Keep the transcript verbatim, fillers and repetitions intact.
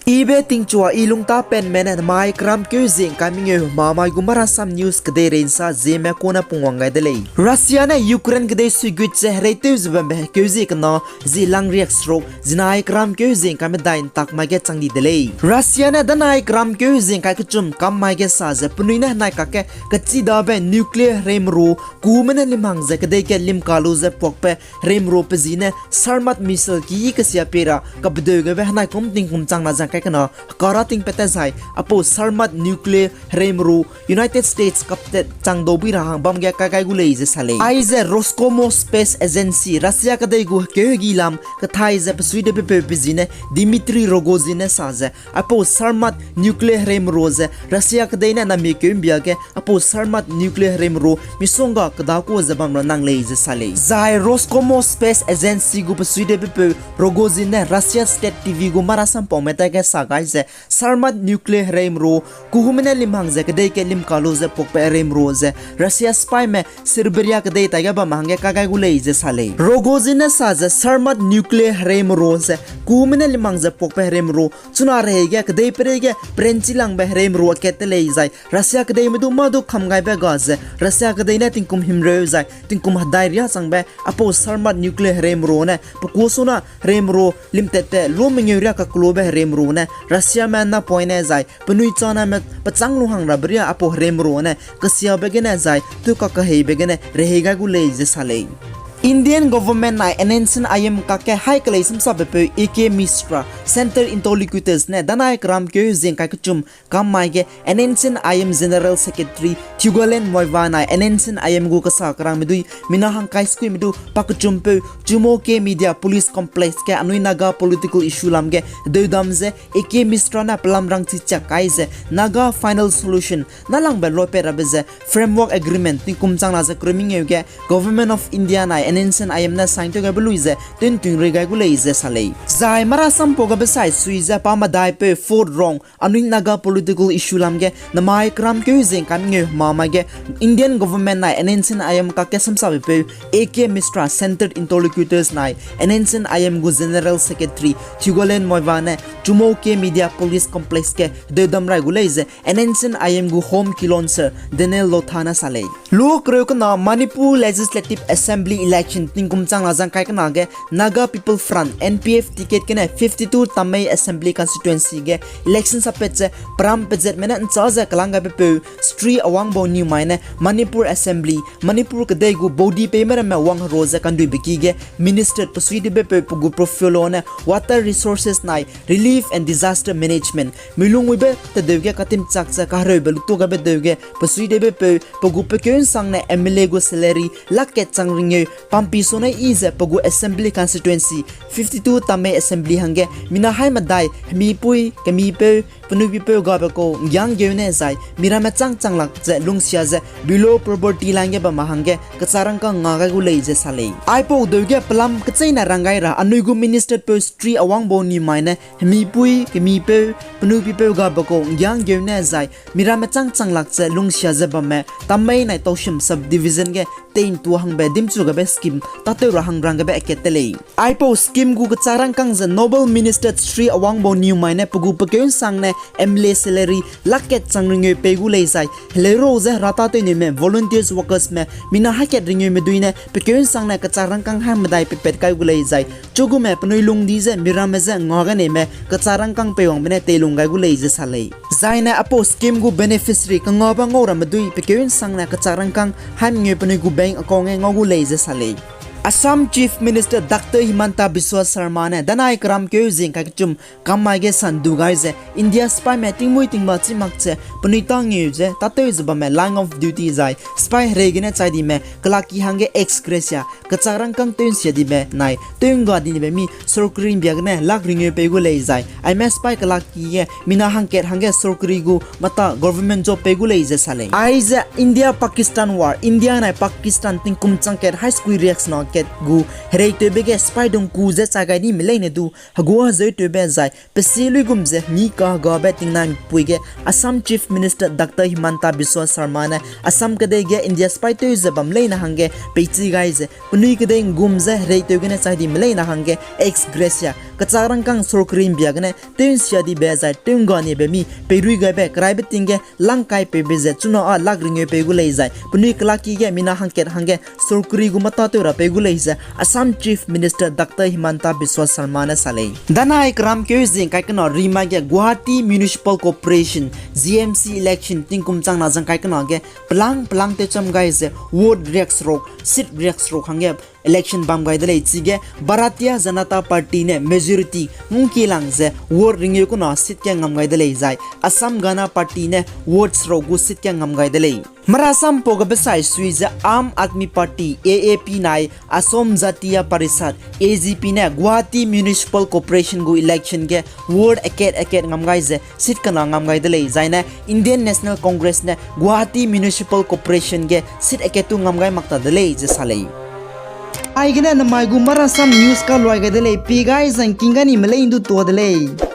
Ibe tingchua i lungtapenme ne namai keramkeu zie ngkai mengeu hemamai gu Marasam News kedeirei nsa zieme kune pungwang gai de lei. Russia ne Ukraine kedei suigut ze hereitew ze bambe hekeu zie kena zie langriak seruk zinai keramkeu zie ngkai medai ntak mai ge chang di de lei. Russia ne danai keramkeu zie ngkai kechum kam mai ge sa ze penui ne henai kakge kechidabe nuclear hereimeru kume ne limhang ze kedei kat limka lu ze puakbe hereimeru pe zi ne Sarmat missile ki kesia pie ra kabedeugebe henai kum tingkum chang na zang kai kena hekara tingpat te zai apau Sarmat nuclear hereimeru United States kaptat chang dau bui ra hang bam ge kai gai gu lei ze sa lei. Aize Roscosmos Space Agency, Russia kedei gu hekeu hegi lam kethai ze pesui de pepeu pe zi ne Dmitry Rogozin ne sa ze aipau Sarmat nuclear hereimeru ze Russia kedei ne namie keu mbia ge aipau Sarmat nuclear hereimeru misongga keda ku ze bam ra nang lei ze sa lei. Zai Roscosmos Space Agency gu pesui de pepeu Rogozin ne Russia State T V gu Marasam paume ta ge sa gai ze Sarmat nuclear hereimeru kuhume ne limhang ze kedei kat limka lu ze puakbe hereimeru ze Russia sipaime Siberia kedei taige bam hangge kai gai gu lei ze sa lei. Rogozin ne sa ze Sarmat nuclear hereimeru ze kuhume ne limhang ze puakbe hereimeru chuna rehei ge kedei perei ge perenchi langbe hereimeru akat te lei zai Russia kedeime du mâ du kam gaibe ga ze Russia kedei ne tingkum himreu zai tingkum hedai riâ changbe aipau Sarmat nuclear hereimeru ne pekuasuna hereimeru limtatbe lu mengeu riâ kaklube hereimeru ne Russiame napoine zai penui chaname pechâng lu hang rabe riâ aipau hereimeru ne kesiabe gene zai tew kakaheibe gene rehei gai gu lei ze sa lei. Indian government nai N S C N I M kakge haî kelei samsapbe peu A K Mishra, Centre Interlocutors ne danai keramkeu zie ngkai kechum kam mai ge N S C N I M General Secretary Thugalen Muivah nai N S C N I M gu kesa kerangme dui mina hangkai sekuime du pakechumpeu Chümoukedima Police Complex ge anui Naga political issue lam ge deudam ze A K Mishra ne pelam rangchi chak kai ze Naga Final Solution nâlangbe luapat rabe ze Framework Agreement tingkum chang na ze kereu mengeu ge Government of India nai N S C N I M ne sign tew gaibe lui ze tew'ntun rei gai gu lei ze sa lei. Zai Marasam pau gabe sai sui ze pa medaipeu Fort Rong anui Naga political issue lam ge namai keramkeu zie ngkai mengeu hemamai ge Indian government nai N S C N I M kakge samsapbe peu A K Mishra, Centre Interlocutors nai N S C N I M gu General Secretary Thugalen Muivah ne Chümoukedima Police Complex ge deudam rai gu lei ze N S C N I M gu Home Kilonser Daniel Lotha ne sa lei. Lu kereu kena Manipur Legislative Assembly election tingkum chang na zang kai kena ge Naga People Front, N P F ticket gene fifty-two Tamei Assembly Constituency ge election sapat ze peram pezatme ne nchâ ze kelang gaibe peu Sri Awangbou Newmai ne Manipur Assembly, Manipur kedei gu baudi peime ramme wang hero ze kanduibe ki ge Minister pesui dibe peu pe gu portfolio ne Water Resources nai Relief and Disaster Management, milung wibe tedeu ge katimchak ze kahereube lutu gaibe deu ge pesui dibe peu pe gu pekeu nsang ne M L A gu salary lak kat chang ringeu pampi sone i ze pe gu Assembly Constituency fifty-two Tamei Assembly hangge mina haî medai hemipui, kemipeu, penui pipeu gabe kau nggianggeu ne zai miramme chang chang lak ze lungsia ze below poverty line ge bamme hangge kechârangkâng nga gai gu lei ze sa lei. Aipau deu ge pelam kecheîne rang gai ra anui gu Minister peu Sri Awangbou Newmai ne hemipui, kemipeu, penui pipeu gabe kau nggianggeu ne zai miramme chang chang lak ze lungsia ze bamme Tamei nai Tousem Subdivision ge teintua hangbe dimchu gabe scheme tâtew ra hang rang gabe akat te lei. Aipau scheme gu kechârangkâng ze Noble Minister Sri Awangbou Newmai ne pe gu pekeu nsang ne M L A salary lak kat chang ringeu pei gu lei zai heleurau ze rata tewneime volunteers workersme mina haî kat ringeume dui ne pekeu nsang ne kechârangkâng haî medai pepat kai gu lei zai chugume penui lungdi ze miramme je nga ganeime kechârangkâng peiwangbe ne teilung gai gu lei ze sa lei. Zaine aipau scheme gu beneficiary kangaba ngau ramme dui pekeu nsang ne kechârangkâng haî mengeu penui gu bank account ge ngau gu lei ze sa lei. Assam Chief Minister Doctor Himanta Biswa Sarma ne danai keramkeu zie ngkai kechum kam mai ge sandu gai ze India sipaime tingmuî tingba chî mak ze penui tâ ngeu ze tâtew ze bamme line of duty zai sipai herei gene chai dime kelakki hangge ex gratia kechârangkâng tew nsia dibe nai tew ngga dibe mi sorkari mbia gene lak ringeu pei gu lei zai aime sipai kelakki ge mina hangkat hangge sorkari gu mata government job pei gu lei ze sa lei. Aize India Pakistan war, India nai Pakistan tingkum chang kat haî sekui riak sena kat gu hereitewbe ge sipaidung ku ze chai gai dime leine du hegua hezeutewbe zai pesi luigum ze mi kahegabe tingnai mipui ge Assam Chief Minister Doctor Himanta Biswa Sarma ne Assam kedei ge India sipaitew ze bam leine hangge peichi gai ze penui kedei nggum ze hereitew gene chai dime leine hangge ex gratia kechâk rangkâng sorkari mbia gene tew nsia dibe zai tew ngga nibe mi peirui gaibe keraibe ting ge langkaipeube ze chuna â lak ringeu pei gu lei zai penui kelaki ge mina hangkat hangge sorkari gu mâtâtew ra pei gu lei ze Assam Chief Minister Doctor Himanta Biswa Sarma ne sa lei. Danai keramkeu zing kai kena rimai ge Guwahati Municipal Corporation, G M C election tingkum changna zang kai kena ge pelang pelang tewcham gai ze ward riakseruk, seat riakseruk hangge election bam gai de lei. Chige Bharatiya Janata Party ne majority ngungkilang ze ward ringeu kena seat ge ngam gai de lei zai Assam Gana Party ne ward seruk gu seat ge ngam gai de lei. Marasam pau gabe sai sui ze Aam Aadmi Party, A A P nai Assam Jatiya Parishad, A J P ne Guwahati Municipal Corporation gu election ge ward akat akat ngam gai ze seat kena ngam gai de lei. Zaine Indian National Congress ne Guwahati Municipal Corporation ge seat akat tu ngam gai mak ta de lei ze sa lei. Aigene namai gu Marasam news kaluai gai de lei, pi gai zangking ga nime lei ndu tua de lei.